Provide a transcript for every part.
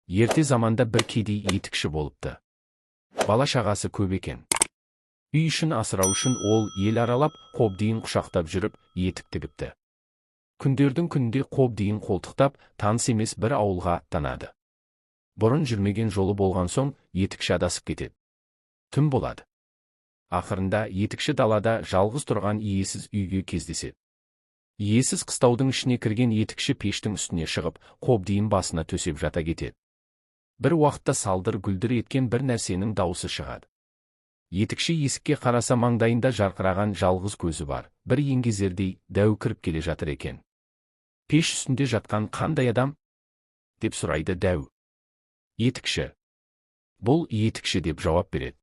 Ерте заманда бір кедей етікші болыпты. Бала-шағасы көп екен. Үй ішін асырау үшін ол ел аралап, қобдиын құшақтап жүріп, етік тігіпті. Күндердің күнінде қобдиын қолтықтап, таныс емес бір ауылға аттанады. Бұрын жүрмеген жолы болған соң, етікші адасып кетеді. Түн болады. Ақырында етікші далада жалғыз тұрған иесіз үйге кездеседі. Иесіз қыстаудың ішіне кірген етікші пештің үстіне шығып, қобдиын басына төсеп жата кетеді. Бір уақытта салдыр гүлдір еткен бір нәрсенің даусы шығады. Етікші есікке қараса, маңдайында жарқыраған жалғыз көзі бар бір еңгезердей дәу кіріп келе жатыр екен. «Пеш үстінде жатқан қандай адам?» – деп сұрайды дәу. Етікші: «Бұл етікші», – деп жауап береді.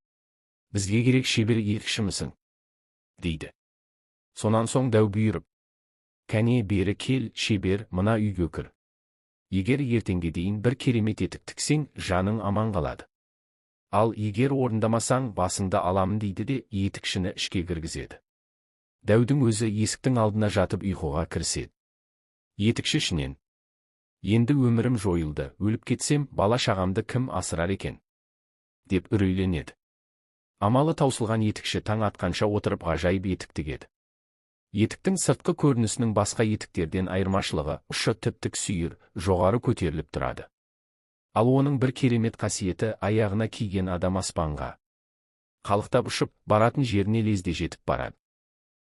«Бізге керек шебер етікшімісің?» – дейді. Сонан соң дәу бұйырып: «Кәне, бері кел, шебер, мына үйге кір. Егер ертеңге дейін бір керемет етік тіксең, жаның аман қалады. Ал егер орындамасаң, басыңды аламын», – дейді де, етікшіні ішке кіргізеді. Дәудің өзі есіктің алдына жатып, ұйқыға кіріседі. Етікші ішінен: «Енді өмірім жойылды, өліп кетсем, бала шағамды кім асырар екен?» – деп үрейленеді. Амалы таусылған етікші таң атқанша отырып, ғажайып етік тігеді. Етіктің сыртқы көрінісінің басқа етіктерден айырмашылығы: ұшы тіп-тік сүйір, жоғары көтеріліп тұрады. Ал оның бір керемет қасиеті: аяғына киген адам аспанға қалықтап ұшып, баратын жеріне лезде жетіп барады.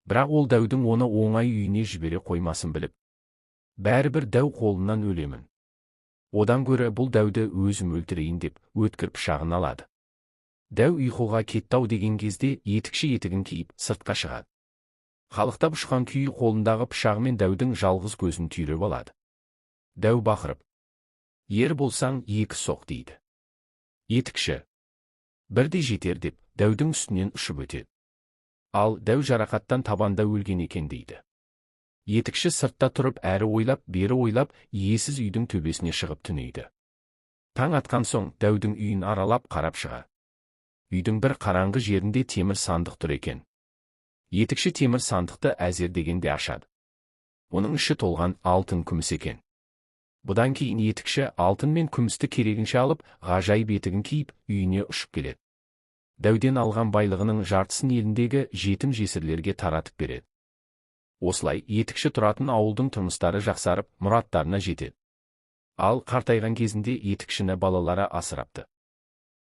Бірақ ол дәудің оны оңай үйіне жібере қоймасын біліп: «Бәрібір дәу қолынан өлемін. Одан гөрі бұл дәуді өзім өлтірейін», – деп, өткір пышағын алады. Дәу ұйқыға кетті ау деген кезде етікші етігін киіп, сыртқа шығады. Қалықтап ұшқан күйі қолындағы пышағымен дәудің жалғыз көзін түйреп алады. Дәу бақырып: «Ер болсаң, екі соқ», – дейді. Етікші: «Бір де жетер», – деп, дәудің үстінен ұшып өтеді. Ал дәу жарақаттан табанда өлген екен дейді. Етікші сыртта тұрып, әрі ойлап, бері ойлап, иесіз үйдің төбесіне шығып түнейді. Таң атқан соң дәудің үйін аралап, қарап шығады. Үйдің бір қараңғы жерінде темір сандық тұр екен. Етікші темір сандықты әзер дегенде ашады. Оның іші толған алтын, күміс екен. Бұдан кейін етікші алтын мен күмісті керегінше алып, ғажайып етігін киіп, үйіне ұшып келеді. Дәуден алған байлығының жартысын еліндегі жетім жесірлерге таратып береді. Осылай етікші тұратын ауылдың тұрмыстары жақсарып, мұраттарына жетеді. Ал қартайған кезінде етікшіні балалары асырапты.